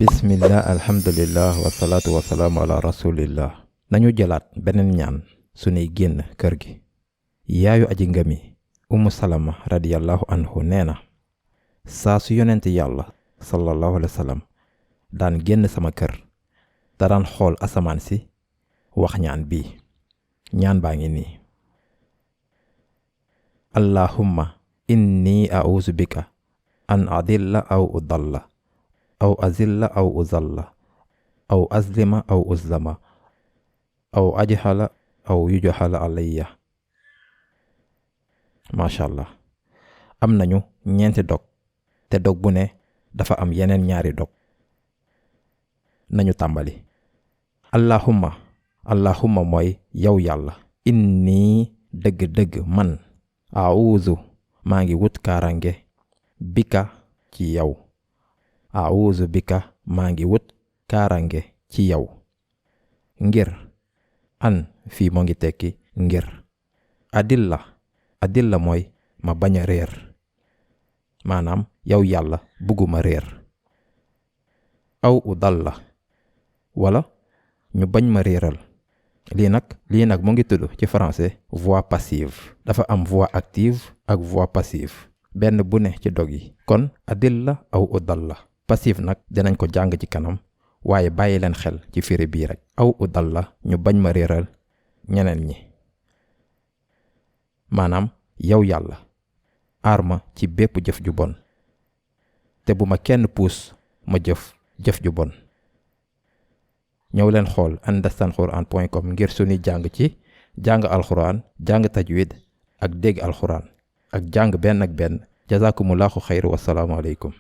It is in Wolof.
bismillah alhamdulillah wasalaatu wasalaamu ala rasulillah. nañu jëlaat beneen ñaan sunuy génn kër gi. yaayu aji ngami umu salama radiyallahu anhu nee na saa su yonent yàlla sallallahu alayhi wa sallam daan génn sama kër da daan xool asamaan si wax ñaan bii. ñaan baa ngi nii: allahumma inni a'uuzu bika an adilla aw udalla aw azilla aw uzalla aw azlima aw uzlama aw ajhala aw yujhala alayya. macha allah, am nañu ñeenti dog te dog bu ne dafa am yeneen ñaari dog. nañu tàmbali. allahumma mooy yow yàlla. inni dëgg-dëgg man a'uuzu maa ngi wut kaarange bika ci yow. a'uuzu bika maa ngi wut kaarange ci yow. ngir an fii moo ngi tekki ngir. adilla mooy ma bañ a réer, maanaam yow yàlla bugguma réer. aw udalla wala ñu bañ ma réeral. lii nag mu ngi tudd ci français voix passive. dafa am voix active ak voix passive, benn bu ne ci dog yi. kon adilla aw udalla. passive nag dinañ ko jàng ci kanam, waaye bàyyi leen xel ci firi bii rek. aw udalla ñu bañ ma réeral ñeneen ñi. maanaam yow yàlla aar ma ci bépp jëf ju bon te bu ma kenn puus ma jëf ju bon. ñëw leen xool understandquran.com ngir suñuy jàng ci jàng alxuraan, jàng tajwid ak dégg alxuraan ak jàng benn ak benn. jazakumullahu xayr, wasalaamu aleykum.